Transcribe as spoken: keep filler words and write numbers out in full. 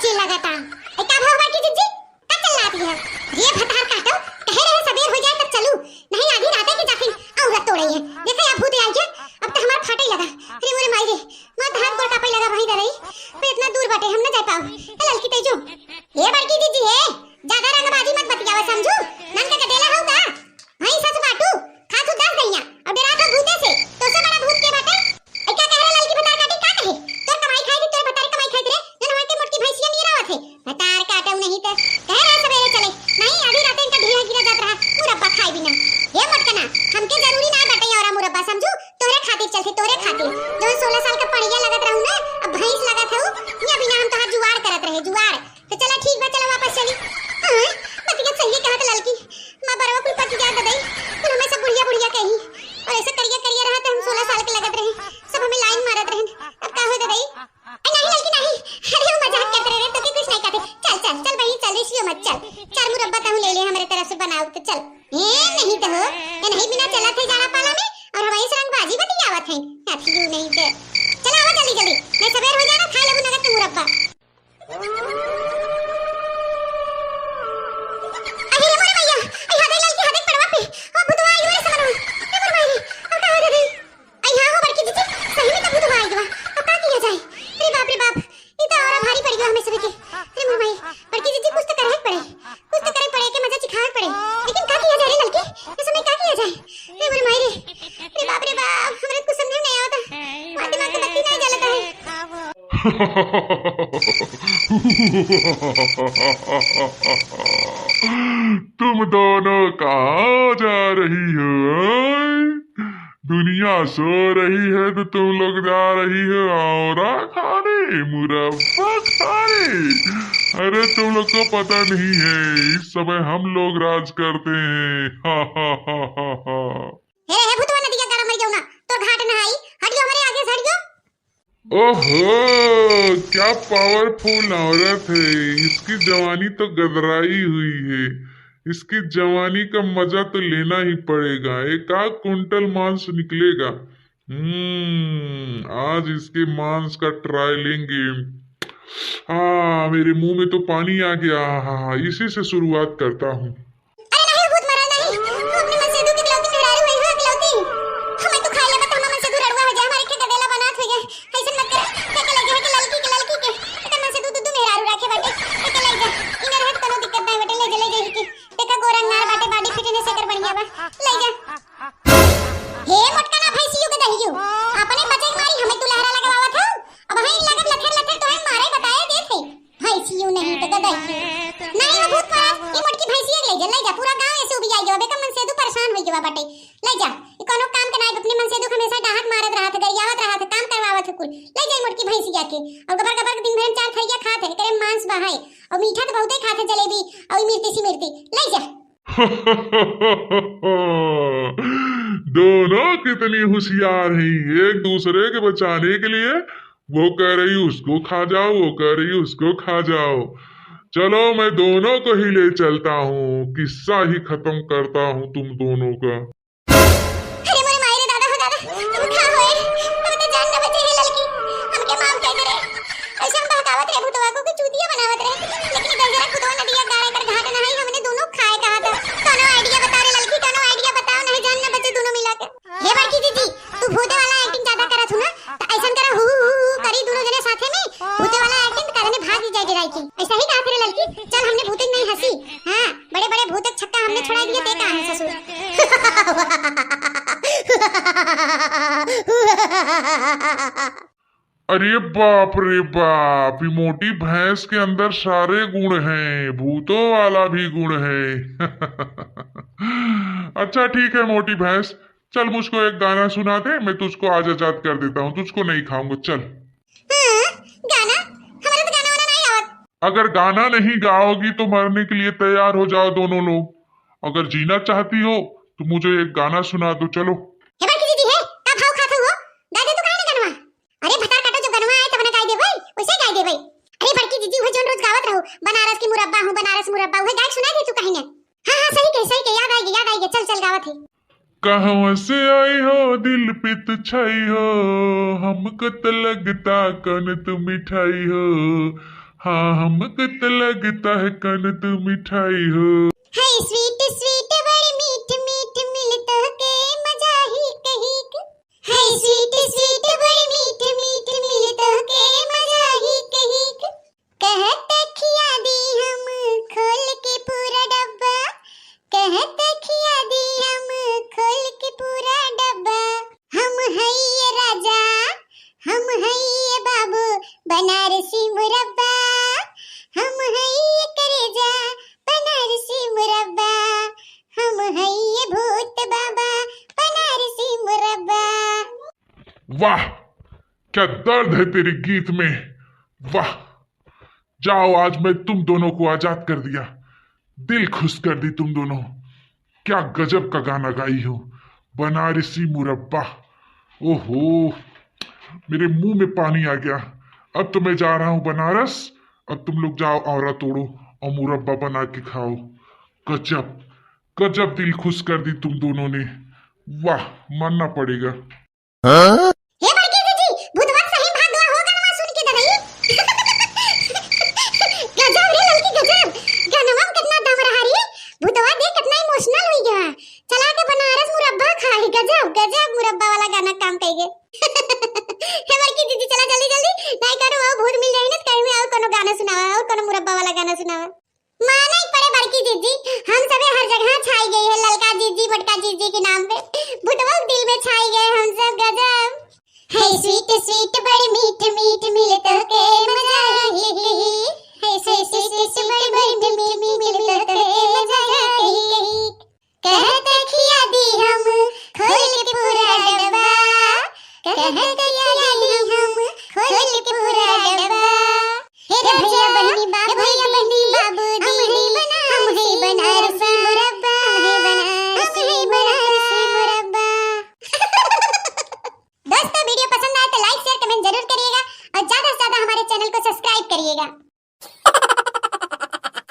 चिल्लाता। ए, का भवा बड़की जिज्जी? का चिल्लात है? ये भतार काटो, कहे रहे सबेर हो जाए तब चलू, नहीं आधी राते के जाके औरत तोड़े है। देखा या भूत आई है, अब तो हमार फाटे लगा। अरे मोरे माई रे, माँ तो हाथ गोड़ कापे लगा भाई दरई, पर इतना दूर बाटे हम ना जा पाऊ। ए ललकी तेजू, ए बड़की जिज्जी है, ज्यादा रंगबाजी मत बतियावा समझू, नन के गदेला हऊ का? भैंस हस बाटू, खात हू दस गइया, और डेरात हू भूते से, तोसे बड़ा भूत के बाटे? ए, का कह रहा ललकी भतार काटी, का कहे? तोर कमाई खाई थी, तोर भतारे कमाई खाई थी रे, जन वहाँ के मोटकी भैंसिया नियर आवत है। भतार काटऊ नहीं तो, कह रहा सबेरे चले, नहीं, आधी रात इनका ढीला गिरा जात रहा, मुरब्बा खाई बिना। हे मोटकना, हमके जरूरी ना बाटे औरा मुरब्बा समझू, तोहरे खातिर चलते, तोहरे खातिर। जौन सोलह साल का पड़िया लगत रहू ना, अब भैंस लगत हऊ, या बिना हम तोहार जुआड़ करत रहे, जुआड़। तो चला ठीक बा, चला वापस चली। हाँ, बतिया सही कहत ललकी। माँ बरवा कुल पति जात ददई, कुल हमें सब बुढ़िया बुढ़िया कही। और ऐसे करिया करिया रहा तो हम सोलह साल के लगत रहे, सब हमें लाइन मारत रहे। अब का हो ददई? ए, नहीं ललकी नहीं, अरे हम मजाक करत रहे, तो के कुछ नहीं कहते। चल चल चल बहनी चल, रिसियो मत चल, चार मुरब्बा तहूँ ले ले हमारे तरफ से बनाओ तो चल। ए नहीं तो हो, ये नहीं बिना चलत है जाड़ा पाला में, और हमारी से रंगबाजी बतियावत है। हाथी यू नहीं तो। चला आवा जल्दी जल्दी, नहीं सबेर हो जाए ना, खा लेबू नगद के मुरब्बा। अरे रे मोरे भैया, अरे हाथ ललकी हाथ पड़वा पे, ओ भूतवा आयो रे समरो, ए मोरे भाई, अब का हो गई? अरे हाँ हो बड़की दीदी, सही में तो भूतवा आयो, अब का किया जाए? अरे बाप रे बाप, ई तो औरा भारी पड़ गया हमें सभी के। अरे मोरे भाई, बड़की दीदी कुछ तो करे पड़े, कुछ तो करे पड़े के मजा चिखाए पड़े, लेकिन का किया जाए रे ललकी? इस समय का किया जाए? अरे मोरे माई रे, अरे बाप रे बाप, हमरे कुछ समझ में नहीं आवता, हमारे दिमाग से बत्ती नहीं जलता है। तुम दोनों कहाँ जा रही हो, हैं? दुनिया सो रही है तो तुम लोग जा रही हो औरा खाने, मुरब्बा खाने। अरे तुम लोग को पता नहीं है, इस समय हम लोग राज करते हैं। हा हा हा हा हा। हे रे, हे भूतवा नदिया गाड़ा मर जाऊ ना, तोर घाट ना आई, हट जाओ हमारे आगे से, हट जाओ। ओहो, क्या पावरफुल औरत है। इसकी जवानी तो गदराई हुई है। इसकी जवानी का मजा तो लेना ही पड़ेगा। एक आध कुंटल मांस निकलेगा। हम्म, आज इसके मांस का ट्राई लेंगे। हाँ, मेरे मुंह में तो पानी आ गया। हाँ, हाँ, हाँ, इसी से शुरुआत करता हूँ। अरे नहीं, भूत मरा नहीं, तू अपने मनसेधु के इकलौती मेहरारू हई हो, इकलौती। हमें तू खाए लेबा त हमार मनसेधु रड़ुआ हो जाए, हमारे के गदेला बनात हो जाए। ऐसन मत कर, के के लगे है के ललकी के, ललकी के। एकर मनसेधु दू दू मेहरारू राखे बाटे, के के ले जा। इने रहे त कोनो दिक्कत नहीं बाटे, ले जा, ले जा के। देखा गोर अंगार बाटे, बॉडी फिटनेस एकर बढ़िया बा, ले जा। हे मोटका ना भैंसियो के दहियो, अपने बचे के मारी हमें तू लहरा लगवावत हो। अब हई लगत लथर लथर तोहे मारे बताए देत है। भैंसियो नहीं तो गदहियो। नहीं हो भूत महाराज, ये मोटकी भैंसिया ले जा, ले जा, पूरा गांव ऐसे उबिया गया, बेका मनसेधु परेशान हो गया बाटे। ले जा, ये कोनो काम के नाई, अपने मनसेधु के हमेशा डांट मारत रहत है, गरियावत रहत है, काम करवावत है कुल। ले जा ये मोटकी भैंसिया के, और गबर गबर के दिन भर में चार थरिया खात है, करे मांस बहाए, और मीठा तो बहुते खात है, जलेबी और मिर्ती सी मिर्ती। ले जा। दोनों कितनी होशियार हैं, एक दूसरे के बचाने के लिए वो कह रही उसको खा जाओ, वो कह रही उसको खा जाओ। चलो मैं दोनों को ही ले चलता हूँ, किस्सा ही खत्म करता हूँ तुम दोनों का। अरे मोरे माई रे दादा हो दादा, अब का होए? अब तो जान न बचे है ललकी, हमके माफ कर दे रे। ऐसे हम बहकावत रहे भूतवा को कि चूतिया बनावत रहे, लेकिन गजरा खुदवा नदिया गारे कर घाट नहाई, हमने दोनों खाए कहा था। कोनो आइडिया बताओ रे ललकी, कोनो आइडिया बताओ, नहीं जान न बचे दोनों मिला के। हे बड़की दीदी, तू भूते वाला एक्टिंग ज्यादा करत हूँ ना, तो ऐसा करा हु हु हु करी दोनों जने साथे में, भूते वाला एक्टिंग करने भाग जाए डराई के। ऐसा ही कहा थे रे ललकी, चल हमने भूते नहीं हंसी, हाँ बड़े बड़े भूते छक्का हमने छुड़ा दिए, ते कहाँ है ससुर? अरे बाप रे बाप, ये मोटी भैंस के अंदर सारे गुण हैं, भूतों वाला भी गुण है। अच्छा ठीक है मोटी भैंस, चल मुझको एक गाना सुना दे, मैं तुझको आज आजाद कर देता हूँ, तुझको नहीं खाऊंगा, चल। हाँ, गाना? हमारे तो गाना वाना नहीं आवत। अगर गाना नहीं गाओगी तो मरने के लिए तैयार हो जाओ दोनों लोग। अगर जीना चाहती हो तो मुझे एक गाना सुना दो, चलो। हे बड़की दीदी है, का भाव खात हो? गा दे तू काहे ना गनवा? अरे भतार काटो जो गनवा आए तब ना गाई देबै, वैसे गाई देबै। अरे बड़की दीदी वही जोन रोज गावत रहो, बनारस की मुरब्बा हूँ, बनारस मुरब्बा, वही गाय सुनाई दे तू कहीं ने। हाँ, हाँ, सही के, सही के, याद आएगी, याद आएगी, चल, चल, गावत है। कहवा से आई हो दिल पे तू छाई हो, हमको तो लगता कौन तू मिठाई हो, हाँ, हमको तो लगता है कान तू मिठाई हो। है sweet sweet बड़ी मीठ मीठ मिल तोहके मजा ही कहीं के। है sweet sweet बड़ी मीठ मीठ मिल तोहके मजा ही कहीं के। कहत खिया दी हम खोल के पूरा डब्बा, कहत खिया दी हम खोल के पूरा डब्बा। हम हई ये राजा, हम हई ये बाबू, बनारसी मुरब्बा। हम हई ये करेजा, बनारसी मुरब्बा। हम हई ये भूत बाबा, बनारसी मुरब्बा। वाह, क्या दर्द है तेरे गीत में। वाह, जाओ, आज मैं तुम दोनों को आजाद कर दिया, दिल खुश कर दी तुम दोनों। क्या गजब का गाना गाई हो, बनारसी मुरब्बा। ओहो, मेरे मुंह में पानी आ गया। अब तो मैं जा रहा हूँ बनारस, अब तुम लोग जाओ, आंवला तोड़ो और मुरब्बा बना के खाओ। गजब, गजब दिल खुश कर दी तुम दोनों ने, वाह, मानना पड़ेगा। हाँ? हे बड़की जीजी, भूतवा सही भाग गवा हो गनवा सुन के ददई। गजब रे ललकी गजब, गनवा में कितना दम रहा रे। भूतवा देख कितना emotional हुई गया। चला के बनारस मुरब्बा खाए, गजब, गजब मुरब्बा वाला गाना काम कइगे। हे बड़की जीजी, चला जल्दी जल्दी, नहीं करो वो भूत मिल जाए ना, कहीं में और कोनो गाना सुनावा, और कोनो मुरब्बा वाला गाना सुनावा। माने पड़े बड़की जीजी, हम सबे हर जगह छाई गई है ललका जीजी, मोटका जीजी के नाम पे। भूतवा दिल में छाई गए हम सब, गजब। है sweet sweet बड़ी मीठ मीठ मिल तोहके मजा ही कहीं। है sweet sweet बड़ी मीठ मीठ मिल तोहके मजा ही कहीं। कहत खिया दी हम खोल के पूरा डब्बा, कहत खिया दी हम खोल के पूरा डब्बा। हे भैया बहिनी बाबू, हे भैया बहिनी बाबू, हम है बनारसी मुरब्बा, हम है बनारसी मुरब्बा। दोस्तों, video पसंद आए तो like, share, comment जरूर करिएगा और ज्यादा से ज्यादा हमारे channel को subscribe करिएगा।